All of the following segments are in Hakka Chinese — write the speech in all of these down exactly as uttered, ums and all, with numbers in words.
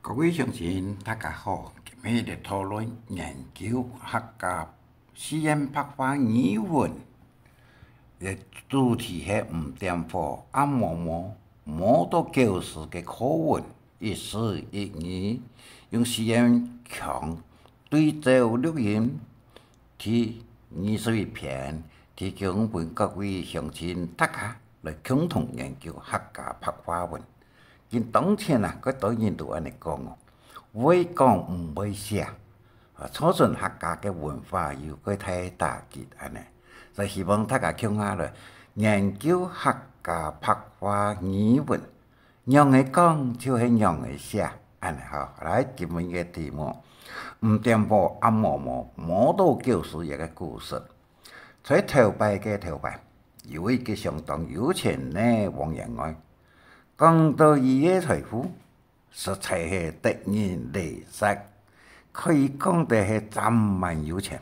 各位鄉親，大家好！今日來討論研究客家四縣白話語文个主題係五點火、暗摸摸、摸著狗屎个課文，一字一語，用四縣腔對照錄音，第二十一篇，提供分各位鄉親大家來共同研究客家白話文。 今當前啊，蓋多人都恁呢講哦，會講毋會寫，啊，造成客家个文化有蓋大打擊恁呢。所以希望大家共下來研究客家白話語文，仰仔講就係仰仔寫，恁呢吼。來，今晡日个題目，五點火、暗摸摸、摸著狗屎个故事。在頭擺个頭擺，有一個相當有錢个王員外，講著佢个財富， 實在係得人禮惜，可以講得係站滿有錢，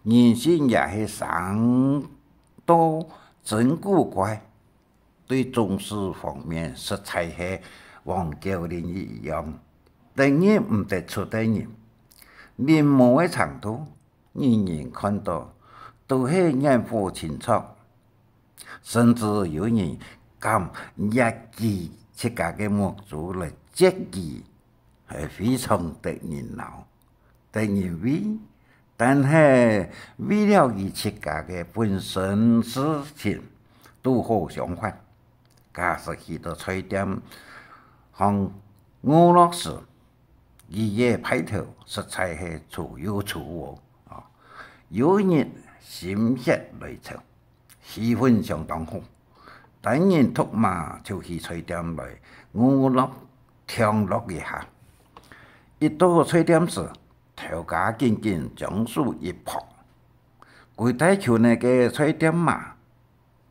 人性也係生到真古怪。對做事方面實在係黃狗膦一樣，得人毋得出得人，人無个程度， 人人看著都係眼火清著，甚至有人敢擛佢自家个目珠來擛佢，係非常得人惱、得人畏。但係為了佢自家个本身事情，拄好相反，假使去到菜店項娛樂時， 佢个派頭實在係粗又粗哦。啊，有一日心血來潮，氣氛相當好，單人獨馬就去菜店來娛樂暢樂一下。一到菜店時，頭家緊緊將手一拍，歸大群个菜店嫲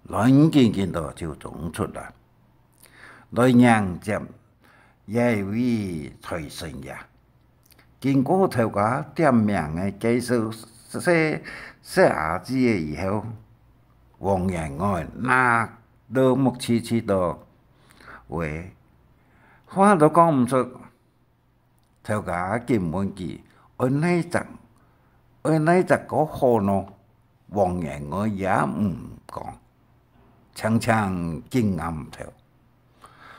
亂緊緊个就衝出來，來迎接這位財神爺。經過頭家點名个介紹細、細阿姊仔以後，王員外那到目赤赤个，喂，話都講毋出。 頭家緊問佢愛哪隻、愛哪隻較好呢？王員外也毋講，淨淨緊頷頭。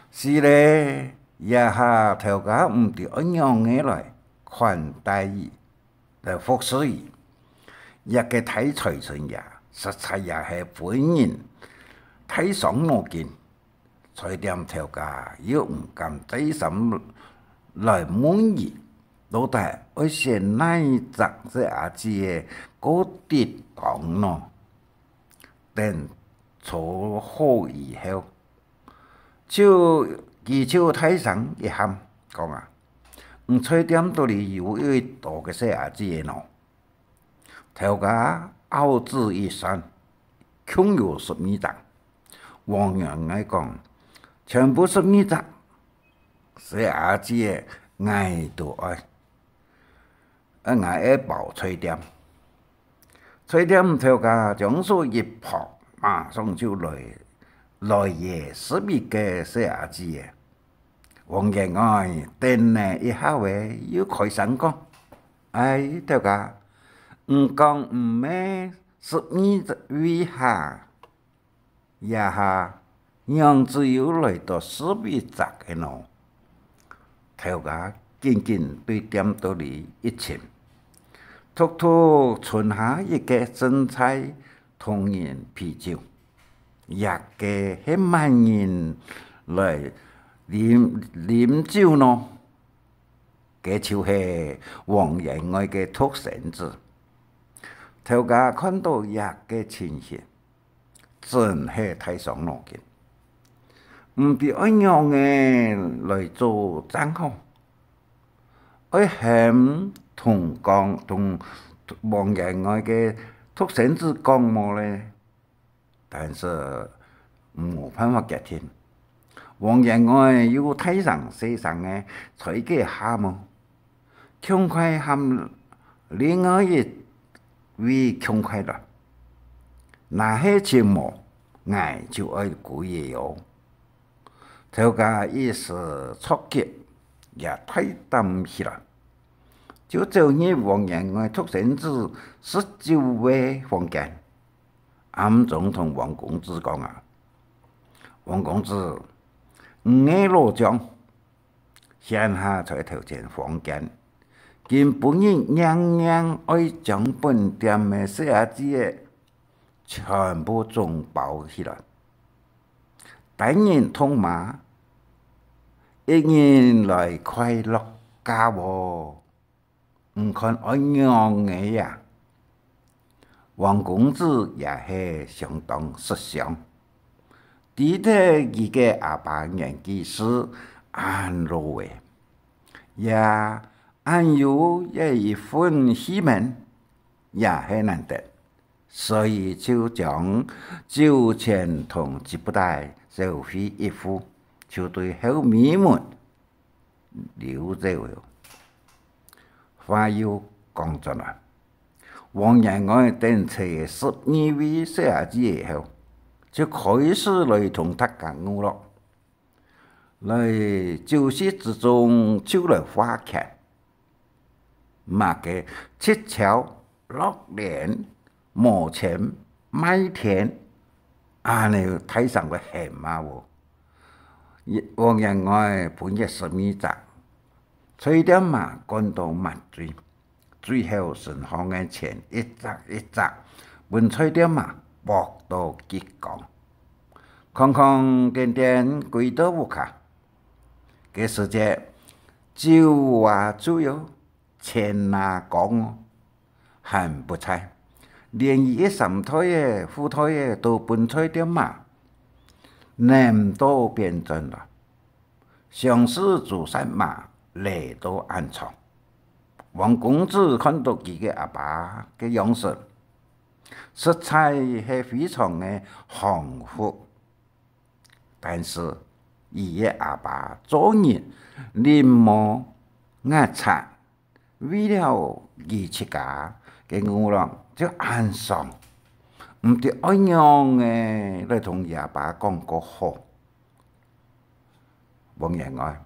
死咧！這下頭家毋知愛仰仔來款待佢，來服侍佢。這個大財神爺實在也係分人大傷腦筋。 菜店頭家又毋敢再三來問佢，到底愛選哪一隻細阿姊仔較得當呢？等坐好以後，就、佢就大聲一喊，講啊：「你菜店肚裡有幾多个細阿姊仔呢？」 頭家拗指一算，共有十二隻。王員外講：「全部十二隻，細阿姊仔𠊎都愛，𠊎愛包菜店。」菜店頭家將手一拍，馬上就來、來吔十一個細阿姊仔。 王員外等了一下仔，又開聲講：「哎，頭家，你講毋係十二位哈？這下仰子又來到十一隻个呢？」頭家緊緊對店肚裡一尋，獨獨伸下一個正在同人頰酒。 這個係麼人來啉、啉酒呢？該就係王員外个獨生子。頭家看著這個情形，真係大傷腦筋，毋知愛仰仔來做正好，愛喊同講、同王員外个獨生子講無咧？ 但是無辦法決定。王員外又大聲細聲个在該喊哦：「共快喊另外一位共快來！若係尋無，𠊎就愛歸仔哦！」頭家一時著急，也大膽起來，就走入王員外獨生子十九个房間，暗中同王公子講啊：「王公子，你个老將現下在頭前房間，今晡日硬硬愛將本店个細阿姊仔全部總包起來，單人獨嫲，一人來快樂家喔！你看愛仰仔啊？」王公子也係相當識相，知得佢个阿爸年紀係恁老仔，也恁有這一份氣門，也係難得，所以就將酒錢同紙布袋收回一副，就對後尾門溜走了。話又講轉來，王員外等齊十二位細阿姊以後，就開始來同大家娛樂，來酒席之中就來花錢。 麼个乞巧、落聯、無錢、賣田，恁呢大聲个喊啊喔！王員外分佢十二隻，菜店嫲趕到滿嘴，最後身項个錢一隻一隻分菜店嫲剝到激光，空空點點歸到屋下。 該時節，酒啊醉喔，錢啊光喔，還不在，連佢个衫袋仔、褲袋仔都分菜店嫲揇到變轉來，像係豬殺嫲犁到恁長。王公子看到佢个阿爸个樣式，實在係非常个幸福。 但是，佢个阿爸做人戾毛齧賊，為了佢自家个娛樂就恁爽，毋知愛仰仔來同佢阿爸講个好。王員外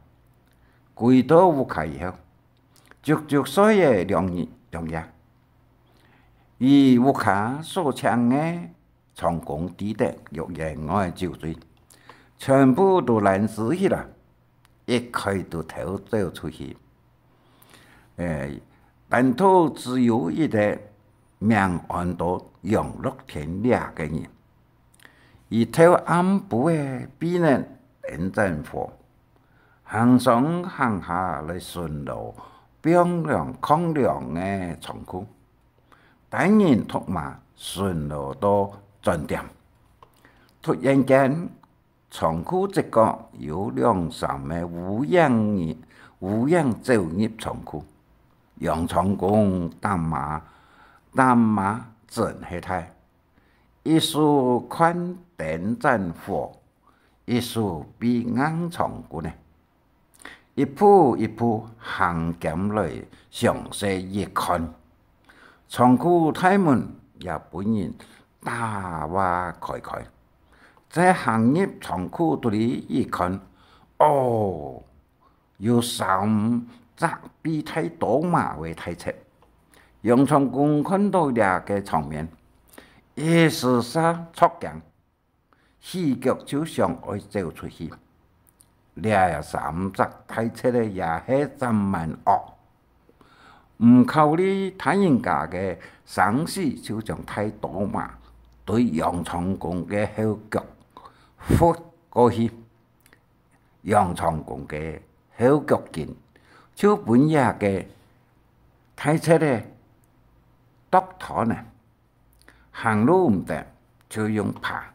歸到屋下以後，足足睡仔兩日兩夜。佢屋下所請个 長工知得王員外酒醉，全部都攔住起來，一概都偷走出去。欸，單獨只有一個名安到楊樂天這個人，佢頭暗晡仔跛等燈盞火，行上行下來巡邏放涼囥涼个倉庫。 單人獨嫲巡邏到轉點，突然間，倉庫直角有兩三個烏影入，烏影走入倉庫。楊長工打馬，打馬真係大，一手擐燈盞火，一手比硬長棍仔。 一步一步行兼來詳細一看，倉庫大門也分人打劃開開。再行入倉庫肚裡一看，哦，有三隻比大刀嫲个大賊。楊長工看到這個場面，一時煞著驚， 起腳就想愛走出去。這三隻大賊仔也係盡蠻惡，毋考慮他人家个生死，就將大刀嫲對楊長工个後腳拂過去。楊長工个後腳筋就分這個大賊仔剁斷了。 行路毋得，就用爬，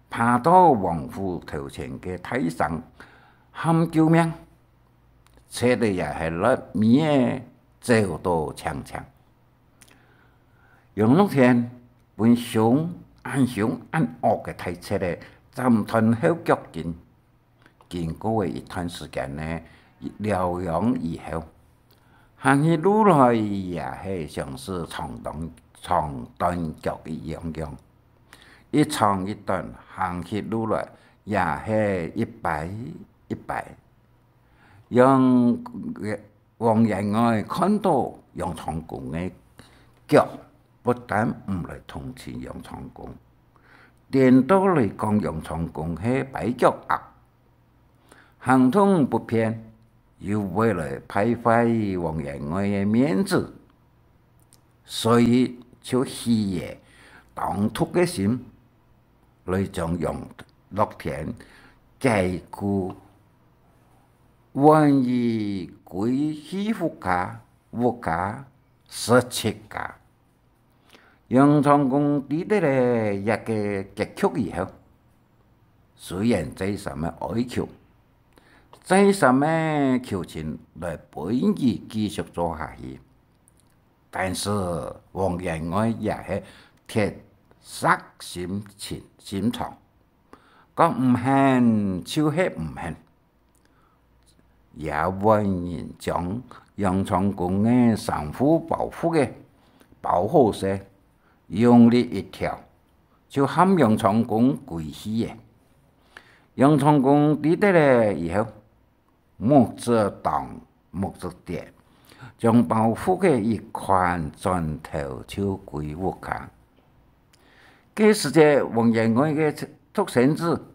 爬到王府頭前个大山喊救命，賊仔也係落尾仔走到淨淨。楊樂天分兇，恁兇恁惡个大賊仔斬斷後腳筋， 經過了一段時間个療養以後，行起路來也係像係長短，長短腳一樣樣，一長一短，行起路來也係一擺一擺。楊，王員外看到楊長恭个腳，不但毋來同情楊長恭，顛倒來講楊長恭係跛腳鴨，行動不便，又會來敗壞王員外个面子，所以就起了當毒个心，來將楊樂天解雇，換佢歸去屋下，屋下食自家。楊長恭知得了這个結局以後，雖然再三个哀求，再三个求情來分佢繼續做下去，但是王員外也係鐵石心腸，心腸，講毋肯就係毋肯。也換人將楊長恭个衫褲包袱仔包好勢，用力一挑，就喊楊長恭歸去了。楊長恭知得了以後，目汁當目汁跌，將包袱仔一擐，轉頭就歸屋下。該時節，王員外个獨生子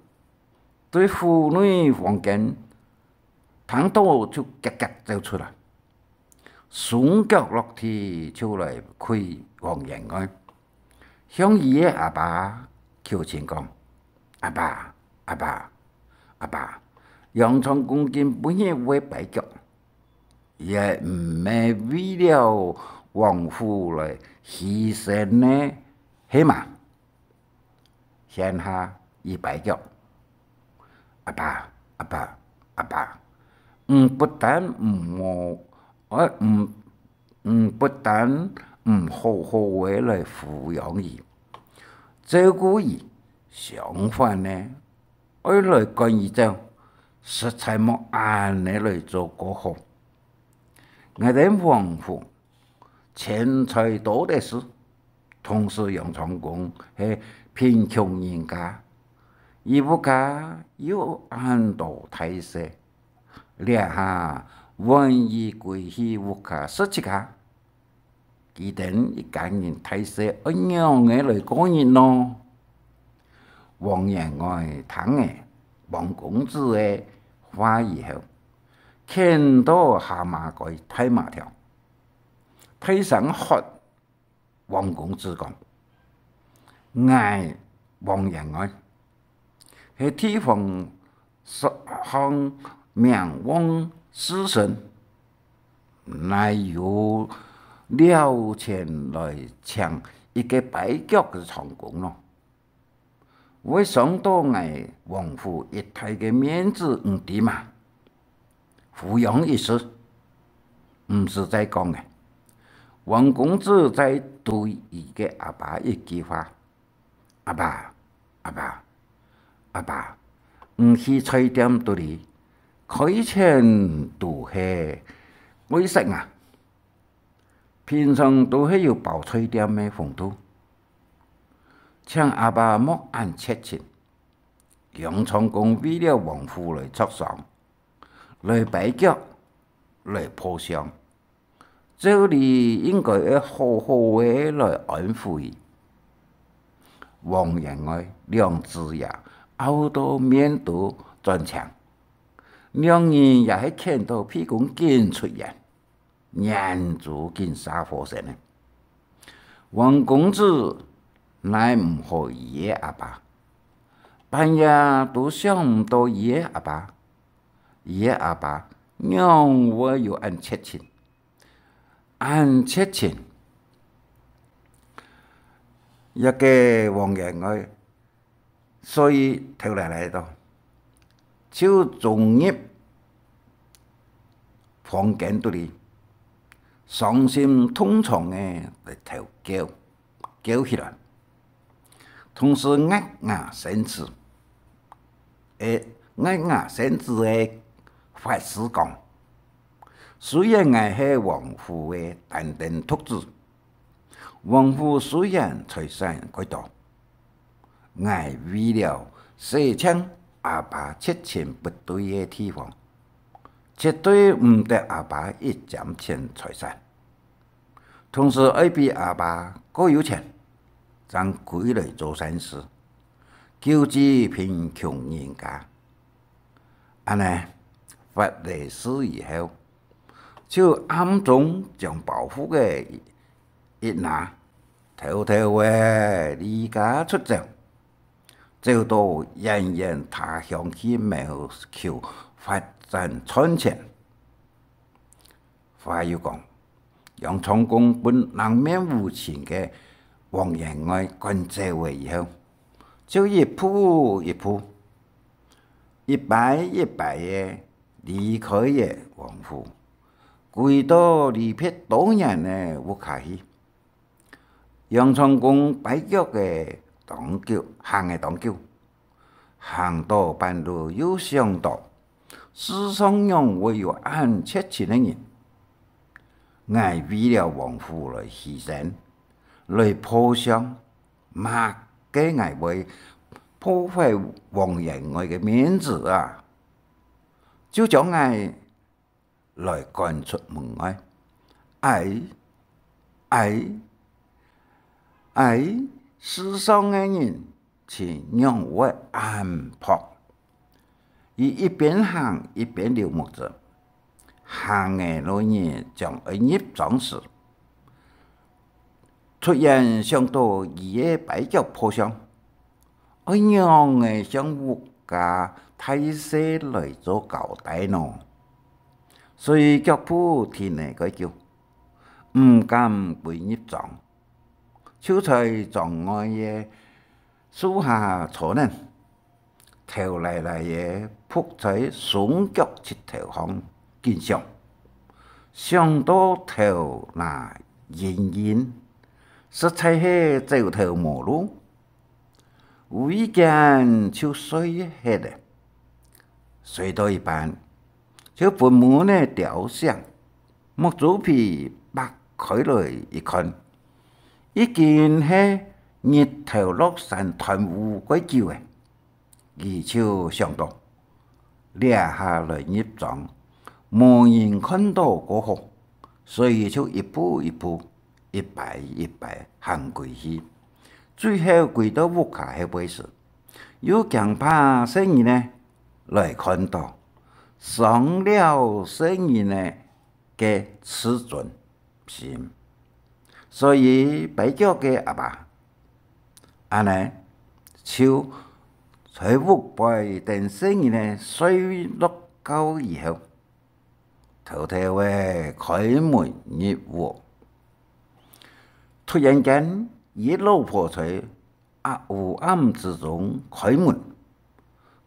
對府內房間聽到就遽遽走出來，雙腳落地就來跪王員外，向佢个阿爸求情講：「阿爸，阿爸，阿爸，楊長恭今晡日會跛腳，也毋係為了王府來犧牲呢，係嘛？」現下佢跛腳。「阿爸，阿爸，阿爸，你不但毋好，呃，毋，你不但毋好好个來撫養佢，照顧佢，相反呢，愛來趕佢走，實在無恁呢來做過好。𠊎兜王府錢財多得是，同時楊長恭係貧窮人家，佢屋下又恁多大細，這下換佢歸去屋下食自家，佢等一家人大細愛仰仔來過日呢？」王員外聽了王公子个話以後，譴到下馬該大馬條，大聲喝王公子講：「𠊎王員外，係地方上名望士紳，哪有了錢來請一個跛腳个長工咯？」 會傷到𠊎王府一帶个面子，你知嘛？撫養一時，毋使再講了。王公子再對佢个阿爸一句話：「阿爸，阿爸，阿爸，你去菜店肚裡，開錢都係外食啊！ 平常都係有包菜店个風度，請阿爸莫恁絕情。楊長工為了王府來著想，來跛腳，來破相，照理應該愛好好个來安撫佢。」王員外兩子爺拗到面都轉青，兩人也係譴到鼻公緊出煙， 眼珠緊煞火星呢。王公子奈毋何佢个阿爸，半夜都想毋到佢个阿爸，佢个阿爸仰會有恁絕情，恁絕情。這個王員外 所以頭來來到，就衝入房間肚裡，傷心痛腸个來偷噭，噭起來，同時牙牙生齒，欸，牙牙生齒个發誓講：「雖然𠊎係王府个單丁獨子， 王府雖然財產蓋多，𠊎為了洗淨阿爸絕情不對个地方，絕對毋得阿爸一尖錢財產，同時愛比阿爸過有錢，正歸來做善事，救濟貧窮人家。恁呢，發了誓以後，就暗中將包袱仔一拿，偷偷仔離家出走，走到遠遠他鄉去謀求發展賺錢。話又講，楊長工分冷面無情个王員外趕走了以後，就一步一步，一擺一擺仔離開了王府，歸到離別多年个屋下去。楊長工跛腳个當久，行个當久，行到半路又想到，世上仰會有恁絕情个人？𠊎為了王府來犧牲，來破相，麼个𠊎會破壞王員外个面子啊？就將𠊎來趕出門外。唉，唉，唉，世上个人情仰會恁薄！佢一邊行一邊流目汁，行个路日將愛入莊時，突然想到佢个跛腳破相， 愛仰仔向屋下大細來做交代呢？所以腳步停了較久，毋敢歸入莊，就在莊外个樹下坐等，頭犁犁仔仆在鬆腳膝頭項緊想，想到頭那暈暈，實在係走投無路。 無意間就睡忒了。睡到一半，就分門仔吵醒，目珠皮擘開來一看，已經係日頭落山斷烏蓋久了。佢就想到，這下來入莊，無人看到較好，所以就一步一步， 一擺一擺行歸去，最後歸到屋下後背時，又驚怕細人仔來看到，傷了細人仔个自尊心，所以跛腳个阿爸，恁呢就在屋背等細人仔睡落覺以後， 偷偷仔開門入屋。突然間，佢老婆在暗，烏暗之中開門，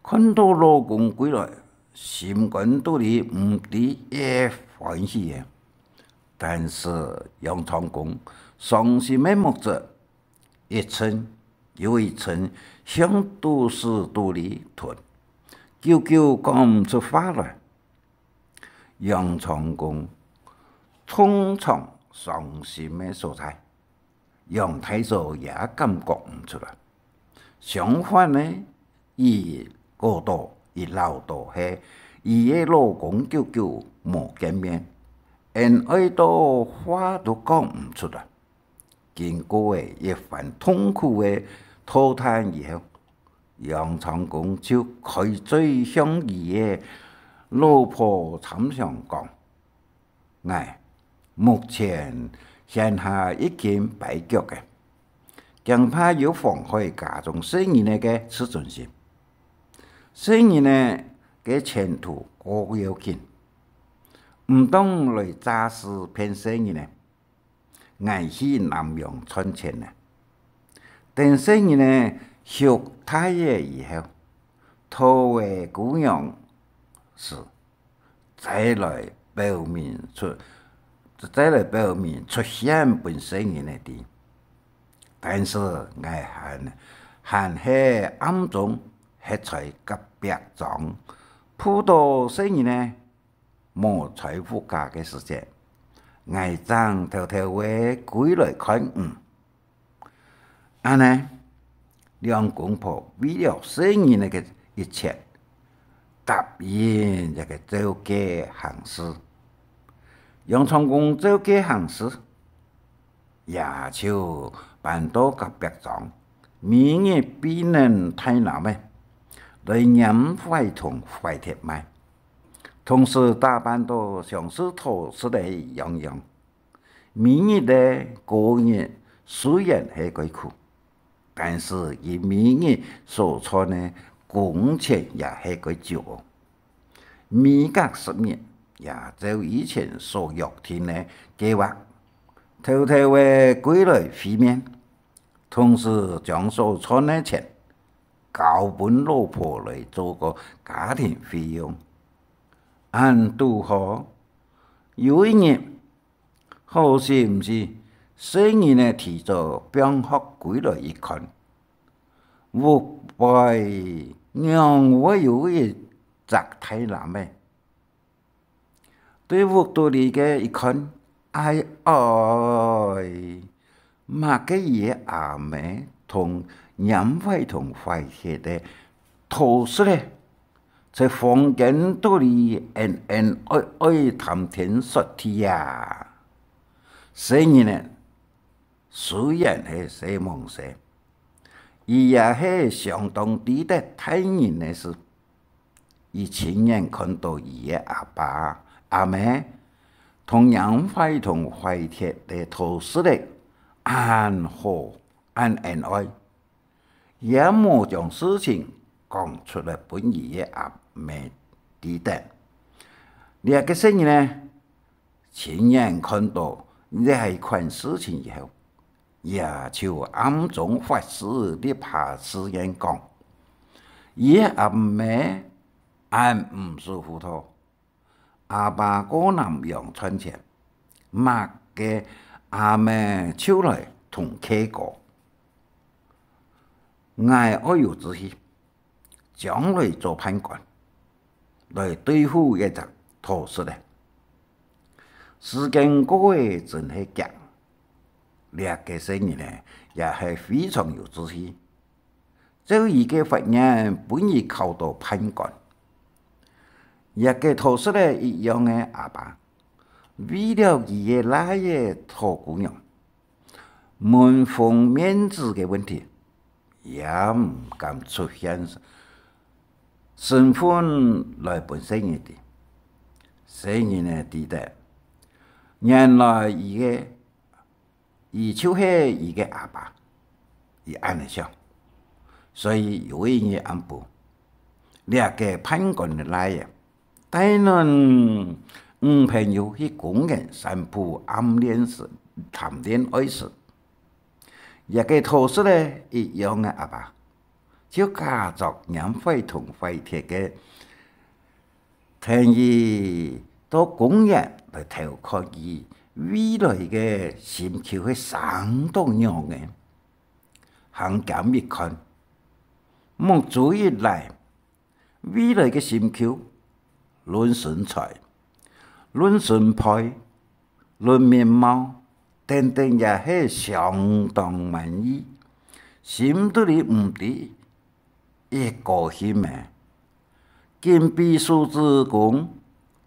看到老公歸來，心肝肚裡毋知一歡喜仔。但是楊長工傷心个目汁，一陣又一陣向肚屎肚裡吞，久久講毋出話來。 楊長工通常傷心个所在，楊大嫂也感覺毋出來。相反呢，佢覺到佢恅著係佢个老公久久無見面，恩愛到話都講毋出來。 經過了一番痛苦个討嘆以後，楊長工就開嘴向佢个老婆參詳講：「𠊎目前現下已經跛腳了，驚怕有妨害家中細人仔个自尊心。細人仔个前途較要緊，毋當來詐死騙細人仔。 𠊎去南洋賺錢啊。等細人仔畜大了以後，討个餔娘時，再來表面出，再來表面出現分細人仔知。但是𠊎還，還係暗中歇在隔壁莊，堵著細人仔 無在屋下个時節，𠊎正偷偷仔歸來看你。」恁呢，兩公婆為了細人仔个一切，答應這个周街行事。楊長工周街行事，也就搬到隔壁庄，每日飛等大籃仔，來拈壞同壞忒賣，同時打扮到像係討食仔樣樣。 每日个過日雖然係蓋苦，但是佢每日所賺个工錢也係蓋足哦。每隔十日，也照以前所約定个計畫，偷偷仔歸來會面，同時將所賺个錢交分老婆來做個家庭費用。恁堵好，有一日， 好心毋係，細人仔提早放學歸來一看，屋背仰會有一隻大籃仔？對屋肚裡个一看，哎哎，麼个佢个阿姆同拈壞同壞忒个討食仔， 在房間肚裡恩恩愛愛談天說地啊。細人仔雖然係細罔細，佢也係相當知得大人个事。佢親眼看到佢个阿爸阿姆同拈壞同壞忒个討食仔恁好恁恩愛， 也無將事情講出來分佢个阿姆知得。這个細人仔，親眼看到這款事情以後，也就暗中發誓立下誓言講：佢个阿姆恁毋識糊塗， 阿爸過南洋賺錢，麼个阿姆就來同契哥。𠊎愛有志氣，將來做判官，來對付這隻討食仔。時間過得真係遽，這个細人仔也係非常有志氣。 照佢个發言分佢考到判官。這个討食仔一樣个阿爸，為了佢个倈仔討餔娘，門風面子个問題，也毋敢出現身份來分細人知。細人仔知得，原來佢个 佢就係佢个阿爸，佢恁仔想。所以有一日暗晡，這个判官个倈仔帶等女朋友去公園散步暗戀時，談戀愛時，這个討食仔一樣个阿爸， 就假作拈壞同壞忒个，跈佢到公園來偷看佢未來个心臼係生到仰仔。行兼一看，目珠一拉，未來个心臼 論身材、論身背、論面貌，等等也係相當滿意。心肚裡毋知一高興咩，緊比手指公，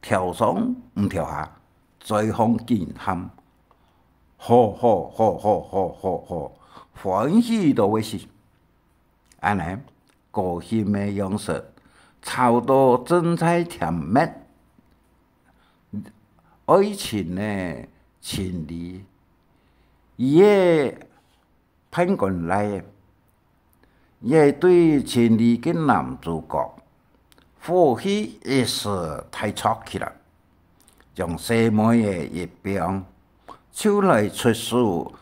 跳上毋跳下，嘴項緊喊：「好好好好好好好！」歡喜到會死。 恁仔，高興个樣式，吵到正在甜蜜愛情个情侶，佢个判官倈仔，這對情侶个男主角，火氣一時大著起來。 將細妹仔一放，就來出手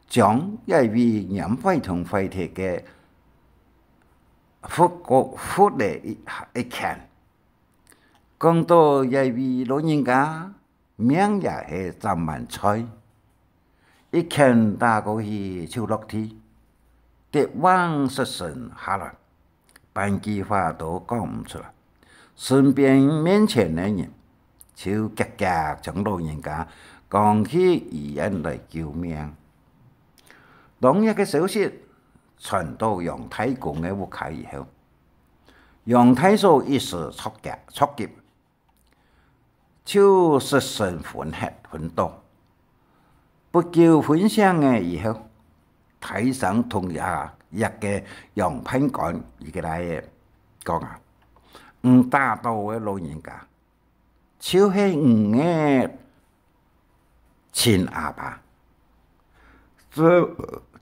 將這位拈壞同壞忒个拂過拂了一一拳。講到這位老人家，命也係暫滿在，一拳打過去就落地，跌橫失神下來。 半句話都講毋出來。身邊面前个人就遽遽將老人家扛去醫院來救命。當這个消息傳到楊太公个屋下以後，楊大嫂一時著急，著急，就失神昏忒，昏倒。不久昏醒了以後，大聲同這，這个楊判官，佢个倈仔講啊：「你打倒个老人家，就係你个親阿爸。」準，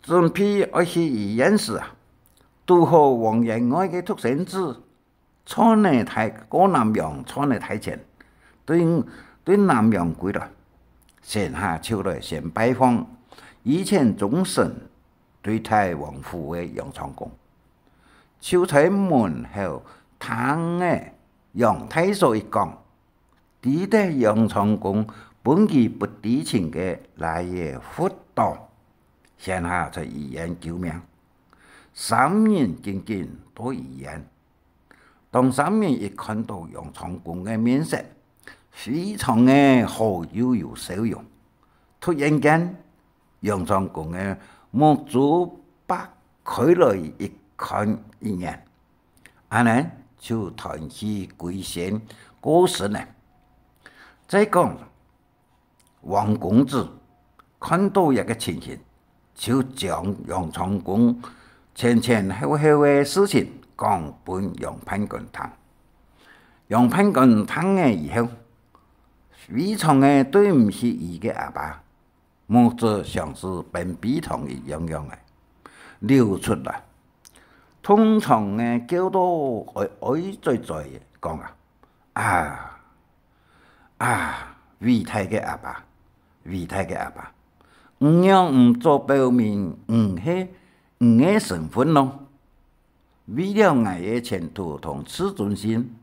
準備愛去醫院時啊，堵好王員外个獨生子， 坐了大，過南陽坐了大前，對，對南陽歸來，先下就來先拜訪以前終身對待王府个楊長恭。就在門口聽了楊大嫂一講，知得楊長恭分佢不知情个倈仔拂倒，先下在醫院救命。三人緊緊到醫院。 當三人一看到楊長恭个面色，非常个好，又有笑容。突然間，楊長恭个目珠擘開來一看一眼，恁呢就斷氣歸仙過身了。再講， 王公子看到這个情形，就將楊長恭前前後後个事情講分楊判官聽。楊判官聽了以後，非常个對毋起佢个阿爸，目汁像似崩鼻糖一樣樣个流出來，痛痛个叫到哀哀哉哉个講啊：「啊， 啊，偉大个阿爸，偉大个阿爸，你仰毋早表明你係，你个身份咯？為了𠊎个前途同自尊心，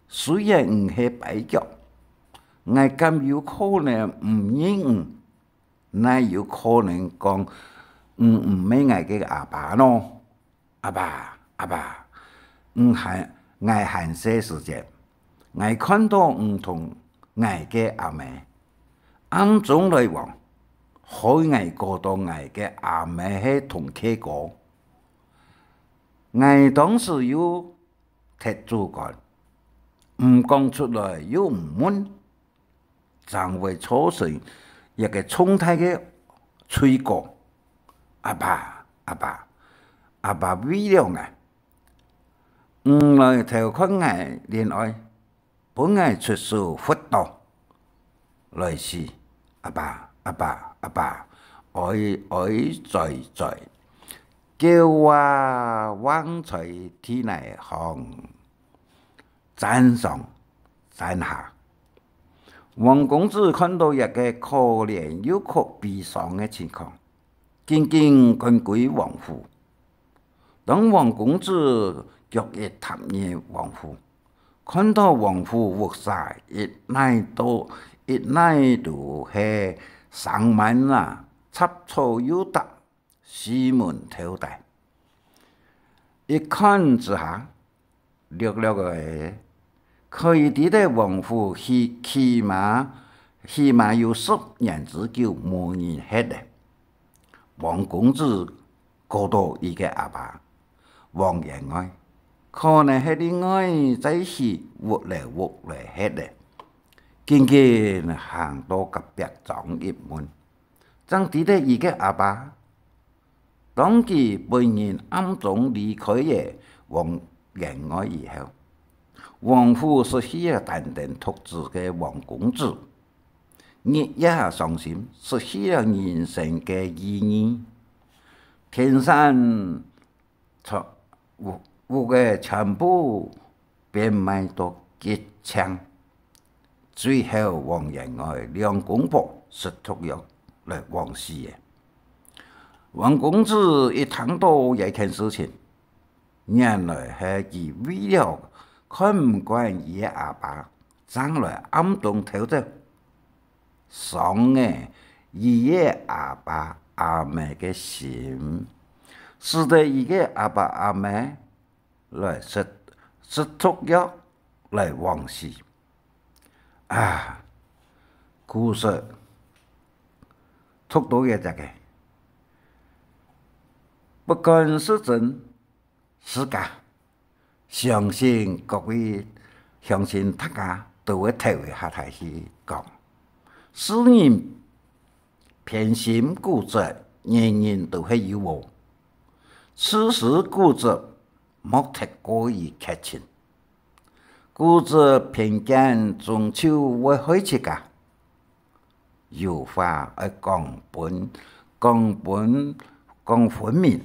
雖然你係跛腳，𠊎敢有可能毋認你？哪有可能講你毋係𠊎个阿爸呢？」 「阿爸，阿爸，你還，𠊎還細時節，𠊎看到你同𠊎个阿姆暗中來往，害𠊎搞到𠊎个阿姆係同契哥。𠊎當時又忒主觀，毋講出來又毋問， 正會造成一个重大个罪過。阿爸，阿爸，阿爸，為了𠊎，你來偷看𠊎戀愛，分𠊎出手拂倒，來死！阿爸，阿爸，阿爸，哀哀哉哉，叫啊，橫在地泥項， 輾上輾下。」王公子看到這个可憐又可悲傷个情況，緊緊趕歸王府。當王公子腳一踏入王府，看到王府屋舍一泥到，一泥都係生鰻啊，雜草又搭， 四門透底。一看之下，略略仔可以知得王府起，起碼，起碼有十年之久無人歇了。王公子估到佢个阿爸王員外，可能係另外再起屋樓屋來歇了，緊緊行到隔壁莊一問，正知得佢个阿爸 當佢本人暗中離開了王員外以後，王府失去了擔當獨子个王公子，日夜傷心，失去了人生个意義。田產、屋，屋仔全部變賣到極淨。 最後王員外兩公婆食毒藥來枉死了。王公子一聽到這件事情，原來係佢為了看毋慣佢个阿爸，正來暗中偷走，傷了佢个阿爸阿姆个心，使得佢个阿爸阿姆 來食，食毒藥來枉死。啊，故事讀到這隻个，不管是真是假，相信各位鄉親大家都會頭一下大去講，世人偏心固執，人人都係有哦。此時固執，莫忒過於絕情。固執偏見終究會害自家。有話愛講分，講分，講分明，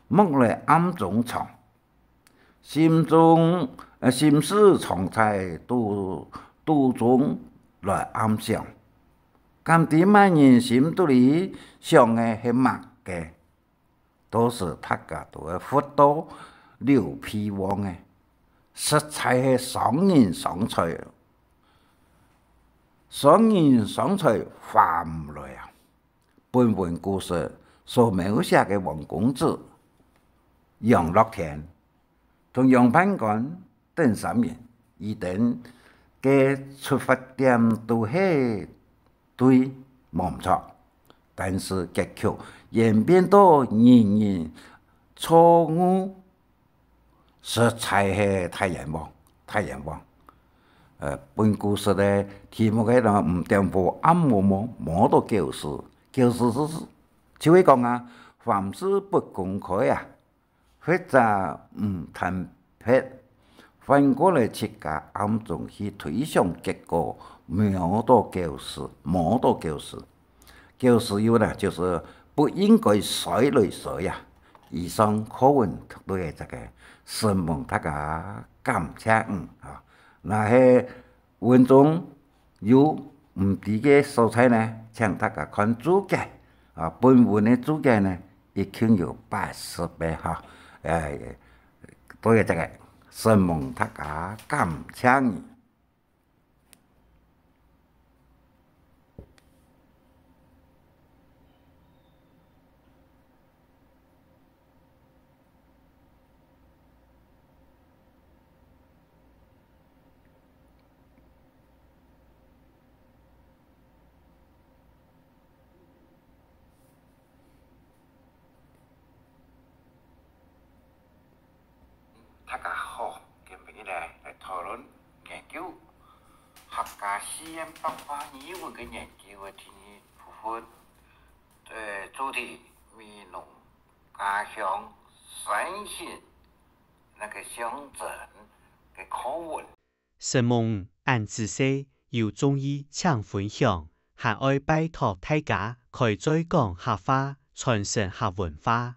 莫來暗中藏。心中，呃，心事常在肚，肚中來暗想，敢知麼人心肚裡想个係麼个？到時大家都會活到流鼻黃个，實在係傷人傷財，傷人傷財划毋來啊！本文故事所描寫个王公子、楊樂天同楊判官等三人，佢等个出發點都係對，無毋著，但是結局演變到人人錯誤，實在係大冤枉，大冤枉。呃，本故事个題目係講，毋點火暗摸摸，摸到狗屎。狗屎係，就係講啊，凡事不公開啊，或者毋坦白，反過來自家暗中去推想結果，摸到狗屎，摸到狗屎。狗屎有呢，就係不應該衰來衰啊。以上課文都係這个，承蒙大家，感謝你啊。若係文中有毋知个所在呢，請大家看註解啊，本文个註解呢，一共有八十个哈。哎，都係這个，承蒙大家，感謝你。大家好，今晡日呢，來討論研究客家四縣白話語文个研究个第二部分。呃，主題：美濃家鄉山形那个鄉鎮个課文。承蒙恁仔細，有中意請分享，還愛拜託大家開嘴講客話，傳承客文化。